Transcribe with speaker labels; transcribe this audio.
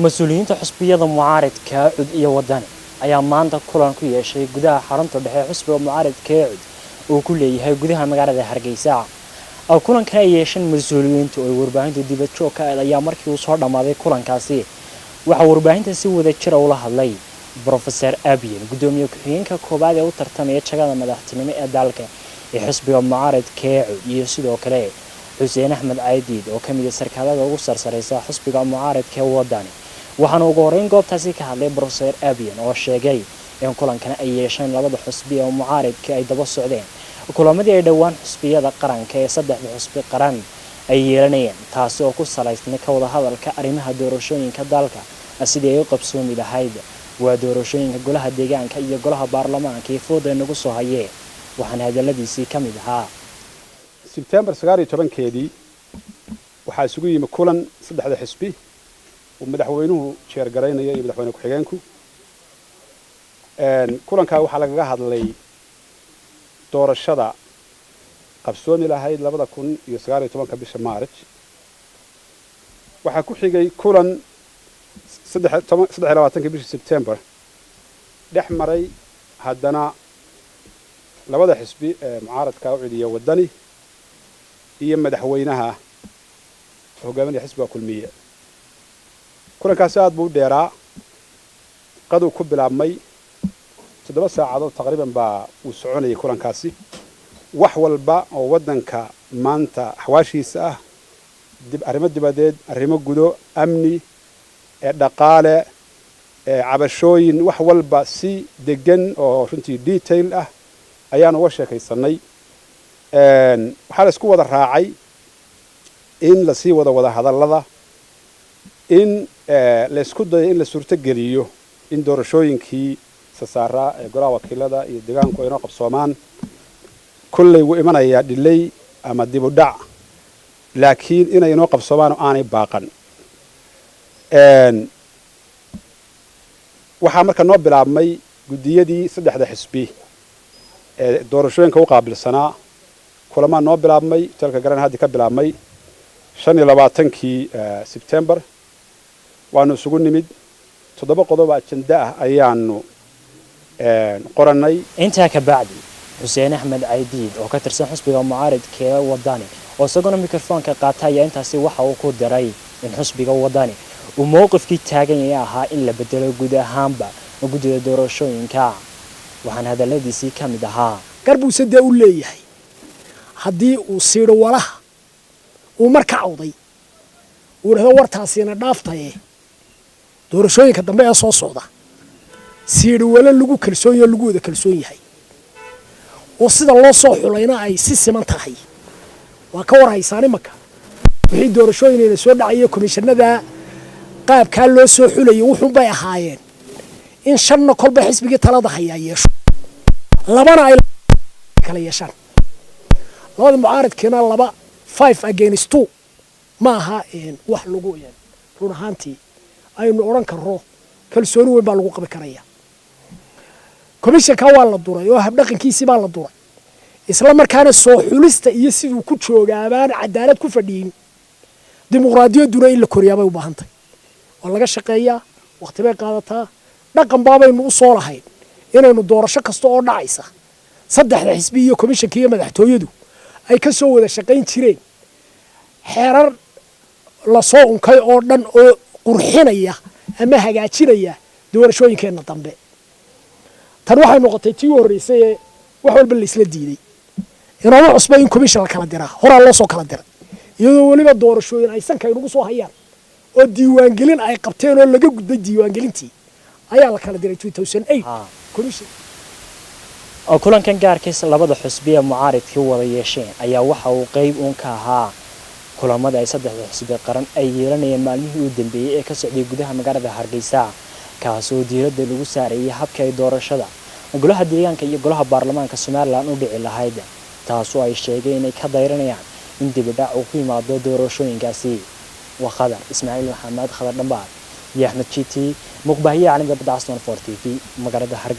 Speaker 1: Mas-uuliyiinta xusbiyada mucaaridka UCID iyo Wadani ayaa maanta kulan ku yeeshay gudaha xarunta dhexe xusbiga mucaaridka ee UCID uu ku leeyahay gudaha magaalada Hargeysa. Kulankan ay yeesheen mas-uuliyiintu oo warbaahintu dibad joog ka ahayd ayaa markii uu soo dhammaaday kulankaasi waxaa warbaahinta si wada jira ula hadlay Professor Abiyan, gudoomiye ku-xigeenka koowaad ee u tartamaya jagada madaxtinimo ee dalka ee xisbiga mucaaridka ee UCID, iyo sidoo kale Xuseen Axmed Caydiid oo kamid ah sarkaalada ugu sarsareysa xisbiga mucaaridka ee Wadani. Waxaana ugu horeyn goobtaasi ka hadlay Professor Abiyan oo sheegay in kulankan ay yeesheen labada xusbi ee mucaaridka ay daba socdeen kulamadii ay dhowaan xusbiyada qaranka ee saddexda xusbi qaran ay yeelanayeen, taasi oo ku salaysnay ka wada hadalka arrimaha doorashooyinka dalka sidii ay u qabsoomi lahayd, waa doorashooyinka golaha deegaanka iyo golaha baarlamaanka iyo fooda nagu soo hayee. Waxaana hadaladiisii ka mid ahaa:
Speaker 2: Sebtembar 19-keedii waxaa isugu yimi kulan saddexda xisbi uu madaxweynuhu jeergaraynaya iyo madaxweyne ku-xigeenku. Kulankaa waxaa lagaga hadlay doorashada qabsoomi lahayd 2019-ka bisha March. Waxaa ku xigay kulan 23-ka bishii Sebtembar dhex maray haddana labada xisbi ee mucaaradka, UCID iyo Waddani, iyo madaxweynaha hogaaminaya xisbiga Kulmiye. Kulankaasi aad buu u dheeraa, qaduu ku bilaabmay, 7 saacadood taqriiban baa uu soconayay kulankaasi. Wax walba oo waddanka maanta axwaashiisa ah, arrimo dibadeed, arrimo gudo, amni, dhaqaale, cabashooyin, wax walba si degan oo runtii detail ah ayaan uga sheekaysanay. Waxaa la isku wada raacay in lasii wada wada hadallada, in laysku dayo in la suurtogeliyo in doorashooyinkii sasaaraa ee golaha wakiilada iyo deegaanku ay noo qabsoomaan. Kolley wuu imanayaa delay ama dib u dhac, laakiin inay inoo qabsoomaan oo aanay baaqan. Waxaa marka noo bilaabmay guddiyadii saddexda xisbi ee doorashooyinka u qaabilsanaa. Kulamaa noo bilaabmay hotelka Garan haddi ka bilaabmay 25-kii Sebtembar. Waanu isugu nimid, 7 qodob ajenda ah ayaanu qorannay.
Speaker 1: Intaa ka bacdi, Xuseen Axmed Caydiid oo ka tirsan xusbiga mucaaridka ee Wadani oo isaguna mikrofoonka qaata ayaa intaasi waxa uu ku diray in xusbiga Wadani uu mowqifkii taagan yahay ahaa in la bedelo guud ahaanba guddida doorashooyinka. Waxaana hadaladiisii ka mid ahaa:
Speaker 3: Garbuuse dee u leeyahay haddii uu siidho walaha uu mar ka cawday uu idhahdo wartaasina dhaaftaye, doorashooyinka dambe ee soo socda siidho walo lagu kalsoon yaho, lagu wada kalsoon yahay oo sida loo soo xulayna ay si siman tahay. Waa ka war haysaan imanka wixii doorashooyinayna soo dhacaya, komishanada qaabkaa loo soo xulayay wuxuunbay ahaayeen in shanna kolba xisbigii talada hayaa yeesho, labana ay kala yeeshaan labada mucaaradkiina. Laba 5 against 2 ma aha wax lagu run ahaantii aynu odhan karro kalsooni weyn baa lagu qabi karaya. Komishanka waa la duray oo habdhaqankiisii baa la duray, isla markaana soo xulista iyo siduu ku joogaabaan cadaalad ku fadhiyin. Dimuqraadiyadduna in la koriyaa bay u baahan tahay, waa laga shaqeeyaa, waqti bay qaadataa. Dhaqan baabaynu u soo lahayn inaynu doorasho kasta oo dhacaysa saddexda xisbi iyo komishanka iyo madaxtooyadu ay ka soo wada shaqayn jireen xeerar lasoo unkay oo dhan oo qurxinaya ama hagaajinaya doorashooyinkeenna dambe. Tan waxay noqotay tii u horreysay ee wax walba laisla diiday. Inooma cusba in commission la kala diraa, horaa loo soo kala diray, iyadoo weliba doorashooyin ay sanka inugu soo hayaan oo diiwaangelin ay qabteen oo laga gudbay diiwaangelintii ayaa la kala diray 2008 commission.
Speaker 1: Kulankan gaarkiisa labada xusbi ee mucaaridkii wada yeesheen ayaa waxa uu qeyb uun ka ahaa kulamada ay saddexda xusbi qaran ay yeelanayeen maalmihii u dambeeyey ee ka socday gudaha magaalada Hargeysa, kaas oo diiradda lagu saarayay habka ay doorashada golaha deegaanka iyo golaha baarlamaanka Somaliland u dhici lahayd, taasoo ay sheegeen inay ka dayranayaan in dibidhac uu ku yimaado doorashooyinkaasi. Waa Khadar Ismaaciil Maxamed, Khadar Dhambaar, iyo Axmed GT, muqbaahiye caalamka badda Castan 4 TV, magaalada Hargeysa.